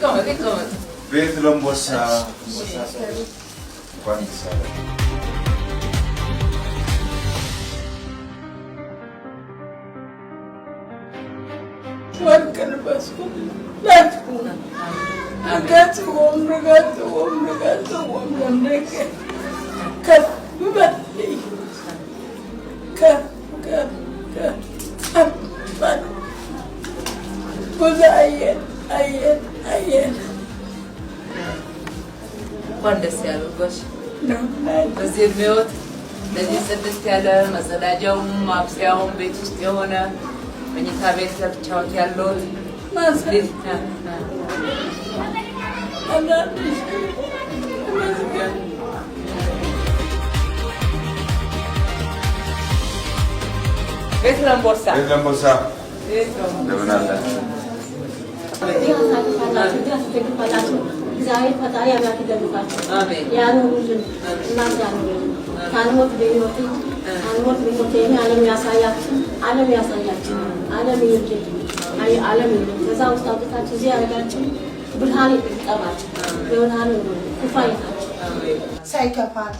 ይቀመጥ ይቀመጥ። ቤት ለምቦሳ እንኳን ደስ አለ። ወርቅ ልበሱ ላችሁ አጋጽዎም ርጋጽዎም ርጋጽዎም ለምደገ ከፍ በልኝ ከፍ ከፍ ከፍ ከፍ በሉ። ብዙ አየን አየን አየን። እንኳን ደስ ያለው ጎሽ። በዚህ እድሜዎት እንደዚህ ጽድት ያለ መጸዳጃውም ማብሰያውም ቤት ውስጥ የሆነ መኝታ ቤት ለብቻዎት ያለዎት ቤት ለምቦሳ ቤት ለምቦሳ እንደምን አላችሁ? ያሳልፋላችሁ፣ እግዚአብሔር ፈጣሪ አምላክ ይደግፋችሁ፣ አሜን። ያኑሩልን፣ እናንተ ያኑሩልን። ሳንሞት በሕይወት ሳንሞት በሕይወት ይሄን ዓለም ያሳያችሁ፣ ዓለም ያሳያችሁ፣ ዓለም ይውልድ፣ አይ ዓለም ይውልድ። ከዛ ውስጥ አውጥታችሁ እዚህ ያደርጋችሁ፣ ብርሃን ይጠባችሁ፣ በብርሃን ይኑሩ፣ ክፉ አይንካችሁ። ሳይከፋን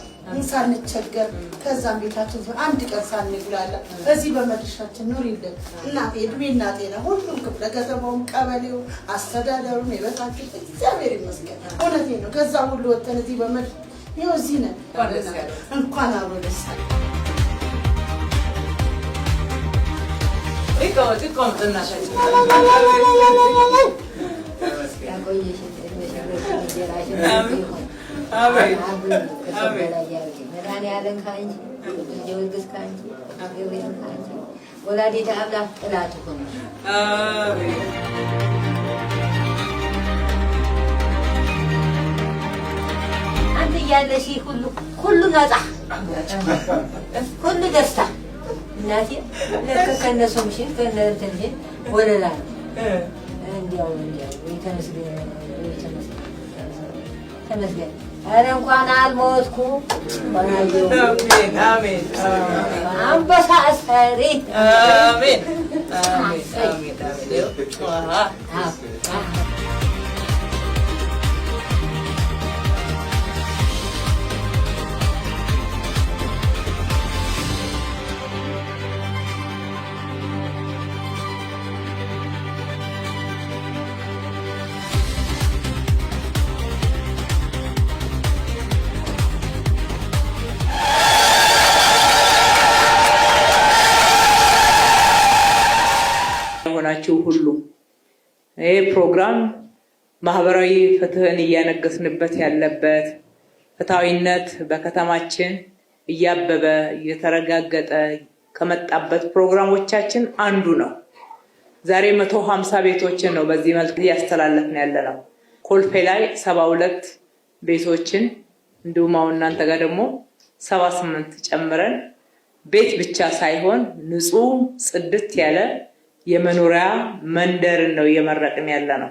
ሳንቸገር ከዛም ቤታችን ሲሆን አንድ ቀን ሳንጉላላ በዚህ በመድረሻችን ኑሪልን እናቴ፣ እድሜና ጤና ሁሉም ክፍለ ከተማውም ቀበሌው አስተዳደሩም የበታችን እግዚአብሔር ይመስገን። እውነቴን ነው። ከዛ ሁሉ ወጥተን እዚህ በመድ ይኸው እዚህ ነን። እንኳን ደስ ያለው። እንኳን አብሮ ደስ አለን። ይቀመጥ ይቀመጥ እናታችን። ያቆየሽን እድሜሽን ረጅም እንጀራሽን ብዙ ይሁን። አሜን። አብይ ከሰው በላይ ያርግሽ። መድኃኒዓለም ከአንቺ፣ ቅዱስ ጊዮርጊስ ከአንቺ፣ ቅዱስ ገብርኤል ከአንቺ፣ ወላዲተ አምላክ ጥላ ትሁንሽ። አሜን። አንተ እያለሽ ሁሉ ሁሉ ነጻ ሁሉ ደስታ እናቴ ልክ ከነ ሶምሽን ከነ እንትንሽን ወለላ ነው። እንዲያው እንዲያው ተመስገን ተመስገን ተመስገን። ኧረ እንኳን አልሞትኩ እንኳን አየሁ። አሜን አሜን አንበሳ እሰሪ። አሜን አሜን አሜን አሜን። አሃ አዎ፣ አዎ። የሆናችሁ ሁሉ ይህ ፕሮግራም ማህበራዊ ፍትህን እያነገስንበት ያለበት ፍትሐዊነት በከተማችን እያበበ እየተረጋገጠ ከመጣበት ፕሮግራሞቻችን አንዱ ነው። ዛሬ 150 ቤቶችን ነው በዚህ መልክ እያስተላለፍን ያለ ነው። ኮልፌ ላይ 72 ቤቶችን እንዲሁም አሁን እናንተ ጋር ደግሞ 78 ጨምረን ቤት ብቻ ሳይሆን ንጹህ ጽድት ያለ የመኖሪያ መንደርን ነው እየመረቅን ያለ ነው።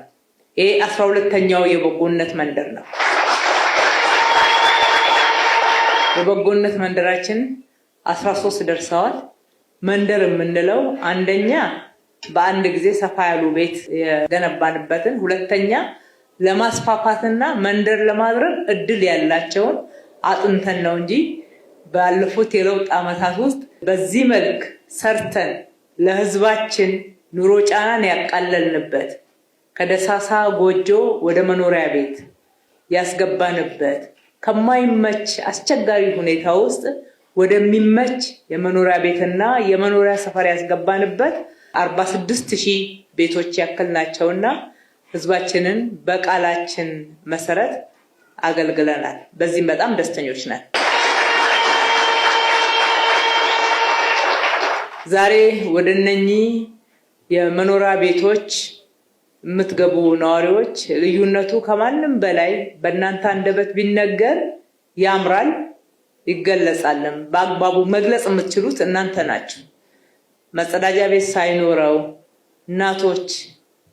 ይሄ 12ኛው የበጎነት መንደር ነው። የበጎነት መንደራችን 13 ደርሰዋል። መንደር የምንለው አንደኛ በአንድ ጊዜ ሰፋ ያሉ ቤት የገነባንበትን፣ ሁለተኛ ለማስፋፋትና መንደር ለማድረግ እድል ያላቸውን አጥንተን ነው እንጂ ባለፉት የለውጥ ዓመታት ውስጥ በዚህ መልክ ሰርተን ለሕዝባችን ኑሮ ጫናን ያቃለልንበት ከደሳሳ ጎጆ ወደ መኖሪያ ቤት ያስገባንበት ከማይመች አስቸጋሪ ሁኔታ ውስጥ ወደሚመች የመኖሪያ ቤትና የመኖሪያ ሰፈር ያስገባንበት 46,000 ቤቶች ያክል ናቸውና ሕዝባችንን በቃላችን መሰረት አገልግለናል። በዚህም በጣም ደስተኞች ነን። ዛሬ ወደ እነኚህ የመኖሪያ ቤቶች የምትገቡ ነዋሪዎች ልዩነቱ ከማንም በላይ በእናንተ አንደበት ቢነገር ያምራል፣ ይገለጻልም። በአግባቡ መግለጽ የምትችሉት እናንተ ናችሁ። መጸዳጃ ቤት ሳይኖረው እናቶች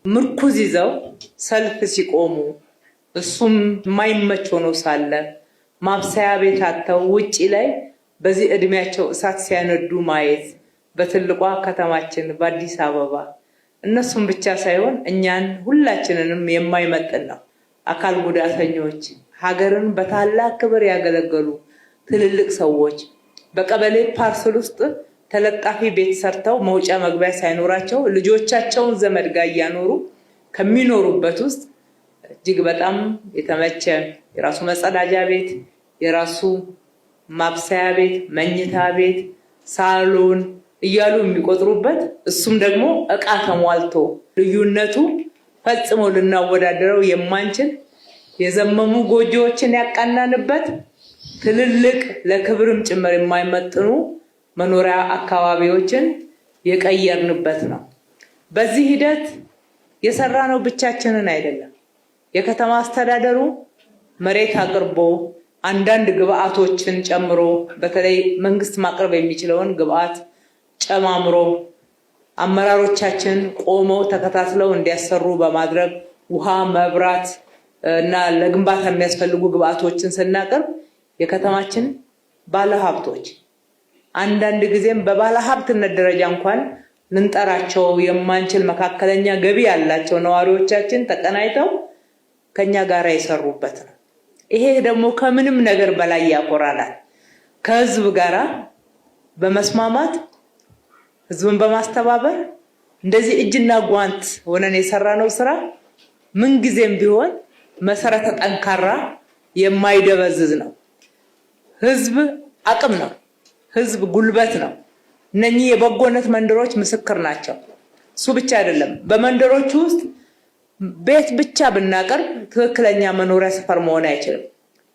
ምርኩዝ ይዘው ሰልፍ ሲቆሙ እሱም የማይመች ሆኖ ሳለ ማብሰያ ቤት አጥተው ውጪ ላይ በዚህ እድሜያቸው እሳት ሲያነዱ ማየት በትልቋ ከተማችን በአዲስ አበባ እነሱን ብቻ ሳይሆን እኛን ሁላችንንም የማይመጥን ነው። አካል ጉዳተኞች፣ ሀገርን በታላቅ ክብር ያገለገሉ ትልልቅ ሰዎች በቀበሌ parcel ውስጥ ተለጣፊ ቤት ሰርተው መውጫ መግቢያ ሳይኖራቸው ልጆቻቸውን ዘመድ ጋር እያኖሩ ከሚኖሩበት ውስጥ እጅግ በጣም የተመቸ የራሱ መጸዳጃ ቤት፣ የራሱ ማብሰያ ቤት፣ መኝታ ቤት፣ ሳሎን እያሉ የሚቆጥሩበት፣ እሱም ደግሞ እቃ ተሟልቶ ልዩነቱ ፈጽሞ ልናወዳደረው የማንችል፣ የዘመሙ ጎጆዎችን ያቃናንበት፣ ትልልቅ ለክብርም ጭምር የማይመጥኑ መኖሪያ አካባቢዎችን የቀየርንበት ነው። በዚህ ሂደት የሰራነው ብቻችንን አይደለም። የከተማ አስተዳደሩ መሬት አቅርቦ፣ አንዳንድ ግብአቶችን ጨምሮ፣ በተለይ መንግስት ማቅረብ የሚችለውን ግብአት ጨማምሮ፣ አመራሮቻችን ቆመው ተከታትለው እንዲያሰሩ በማድረግ፣ ውሃ፣ መብራት እና ለግንባታ የሚያስፈልጉ ግብአቶችን ስናቀርብ፣ የከተማችን ባለሀብቶች፣ አንዳንድ ጊዜም በባለሀብትነት ደረጃ እንኳን ልንጠራቸው የማንችል መካከለኛ ገቢ ያላቸው ነዋሪዎቻችን ተቀናጅተው ከኛ ጋር የሰሩበት ነው። ይሄ ደግሞ ከምንም ነገር በላይ ያኮራናል። ከህዝብ ጋራ በመስማማት፣ ህዝብን በማስተባበር፣ እንደዚህ እጅና ጓንት ሆነን የሰራነው ስራ ምንጊዜም ቢሆን መሰረተ ጠንካራ የማይደበዝዝ ነው። ህዝብ አቅም ነው። ህዝብ ጉልበት ነው። እነኚህ የበጎነት መንደሮች ምስክር ናቸው። እሱ ብቻ አይደለም። በመንደሮቹ ውስጥ ቤት ብቻ ብናቀርብ ትክክለኛ መኖሪያ ሰፈር መሆን አይችልም።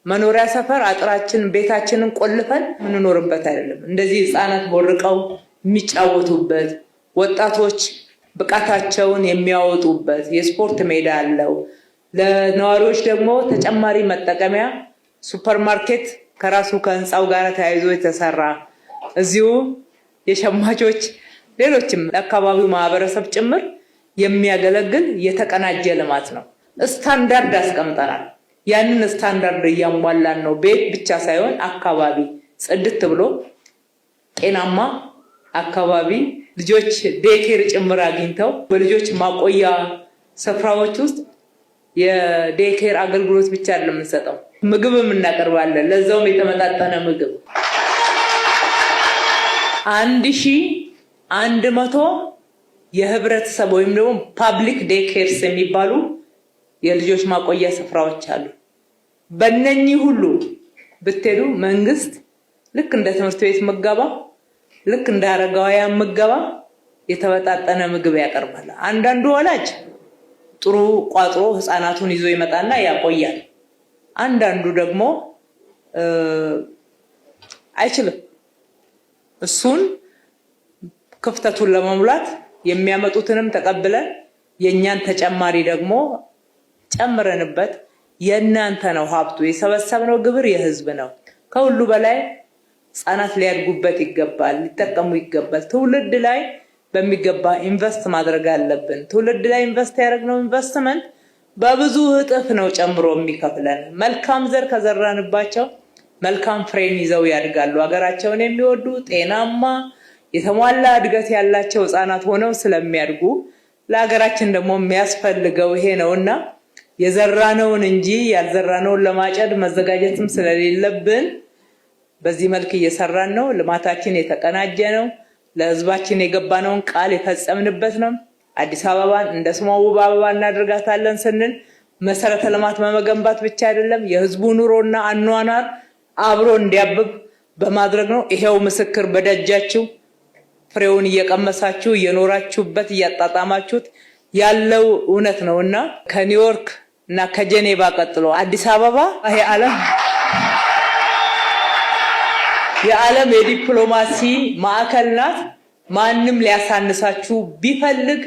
መኖሪያ ሰፈር አጥራችን ቤታችንን ቆልፈን የምንኖርበት አይደለም። እንደዚህ ህፃናት ቦርቀው የሚጫወቱበት፣ ወጣቶች ብቃታቸውን የሚያወጡበት የስፖርት ሜዳ አለው። ለነዋሪዎች ደግሞ ተጨማሪ መጠቀሚያ ሱፐርማርኬት ከራሱ ከህንፃው ጋር ተያይዞ የተሰራ፣ እዚሁ የሸማቾች፣ ሌሎችም ለአካባቢው ማህበረሰብ ጭምር የሚያገለግል የተቀናጀ ልማት ነው። ስታንዳርድ አስቀምጠናል። ያንን ስታንዳርድ እያሟላን ነው። ቤት ብቻ ሳይሆን አካባቢ ጽድት ብሎ ጤናማ አካባቢ፣ ልጆች daycare ጭምር አግኝተው፣ በልጆች ማቆያ ስፍራዎች ውስጥ የ daycare አገልግሎት ብቻ አይደለም የምንሰጠው፣ ምግብም እናቀርባለን። ለዛውም የተመጣጠነ ምግብ። 1100 የህብረተሰብ ወይም ደግሞ public daycares የሚባሉ የልጆች ማቆያ ስፍራዎች አሉ። በእነኚህ ሁሉ ብትሄዱ መንግስት ልክ እንደ ትምህርት ቤት ምገባ፣ ልክ እንደ አረጋውያን ምገባ የተመጣጠነ ምግብ ያቀርባል። አንዳንዱ ወላጅ ጥሩ ቋጥሮ ህፃናቱን ይዞ ይመጣና ያቆያል። አንዳንዱ ደግሞ አይችልም። እሱን ክፍተቱን ለመሙላት የሚያመጡትንም ተቀብለን የእኛን ተጨማሪ ደግሞ ጨምረንበት፣ የእናንተ ነው ሀብቱ፣ የሰበሰብነው ግብር የህዝብ ነው። ከሁሉ በላይ ህፃናት ሊያድጉበት ይገባል፣ ሊጠቀሙ ይገባል። ትውልድ ላይ በሚገባ invest ማድረግ አለብን። ትውልድ ላይ invest ያደረግነው ኢንቨስትመንት በብዙ እጥፍ ነው ጨምሮ የሚከፍለን። መልካም ዘር ከዘራንባቸው መልካም ፍሬን ይዘው ያድጋሉ። ሀገራቸውን የሚወዱ፣ ጤናማ፣ የተሟላ እድገት ያላቸው ህፃናት ሆነው ስለሚያድጉ፣ ለሀገራችን ደግሞ የሚያስፈልገው ይሄ ነው እና የዘራነውን እንጂ ያልዘራነውን ለማጨድ መዘጋጀትም ስለሌለብን በዚህ መልክ እየሰራን ነው። ልማታችን የተቀናጀ ነው። ለህዝባችን የገባነውን ቃል የፈጸምንበት ነው። አዲስ አበባን እንደ ስሟ ውብ አበባ እናደርጋታለን ስንል መሰረተ ልማት በመገንባት ብቻ አይደለም፣ የህዝቡ ኑሮና አኗኗር አብሮ እንዲያብብ በማድረግ ነው። ይሄው ምስክር በደጃችሁ ፍሬውን እየቀመሳችሁ፣ እየኖራችሁበት፣ እያጣጣማችሁት ያለው እውነት ነው እና ከኒውዮርክ እና ከጀኔቫ ቀጥሎ አዲስ አበባ ይሄ ዓለም የዓለም የዲፕሎማሲ ማዕከል ናት። ማንም ሊያሳንሳችሁ ቢፈልግ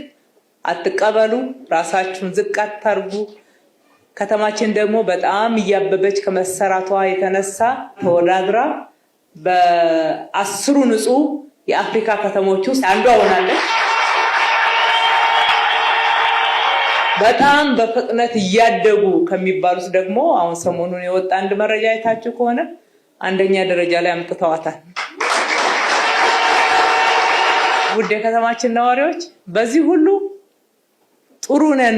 አትቀበሉ። ራሳችሁን ዝቅ አታርጉ። ከተማችን ደግሞ በጣም እያበበች ከመሰራቷ የተነሳ ተወዳድራ በ10ሩ ንጹህ የአፍሪካ ከተሞች ውስጥ አንዷ ሆናለች። በጣም በፍጥነት እያደጉ ከሚባሉት ደግሞ አሁን ሰሞኑን የወጣ አንድ መረጃ አይታችሁ ከሆነ አንደኛ ደረጃ ላይ አምጥተዋታል። ውድ የከተማችን ነዋሪዎች፣ በዚህ ሁሉ ጥሩ ነን፣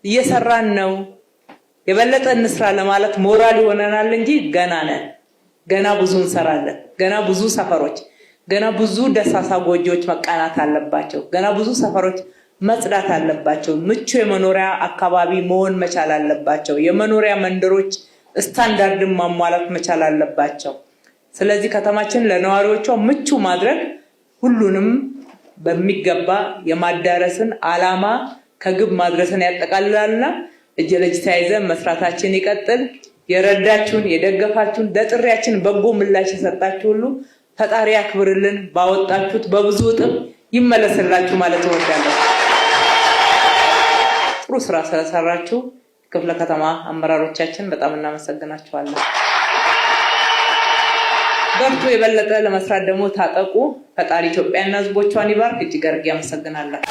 እየሰራን ነው፣ የበለጠ እንስራ ለማለት ሞራል ይሆነናል እንጂ ገና ነን። ገና ብዙ እንሰራለን። ገና ብዙ ሰፈሮች፣ ገና ብዙ ደሳሳ ጎጆዎች መቃናት አለባቸው። ገና ብዙ ሰፈሮች መጽዳት አለባቸው። ምቹ የመኖሪያ አካባቢ መሆን መቻል አለባቸው። የመኖሪያ መንደሮች ስታንዳርድን ማሟላት መቻል አለባቸው። ስለዚህ ከተማችን ለነዋሪዎቿ ምቹ ማድረግ ሁሉንም በሚገባ የማዳረስን ዓላማ ከግብ ማድረስን ያጠቃልላልና እጅ ለእጅ ተያይዘን መስራታችን ይቀጥል። የረዳችሁን፣ የደገፋችሁን፣ ለጥሪያችን በጎ ምላሽ የሰጣችሁ ሁሉ ፈጣሪ ያክብርልን። ባወጣችሁት በብዙ እጥፍ ይመለስላችሁ ማለት እወዳለሁ። ጥሩ ስራ ስለሰራችሁ ክፍለ ከተማ አመራሮቻችን በጣም እናመሰግናችኋለን። በርቱ። የበለጠ ለመስራት ደግሞ ታጠቁ። ፈጣሪ ኢትዮጵያና ሕዝቦቿን ይባርክ። እጅግ አድርጌ አመሰግናለሁ።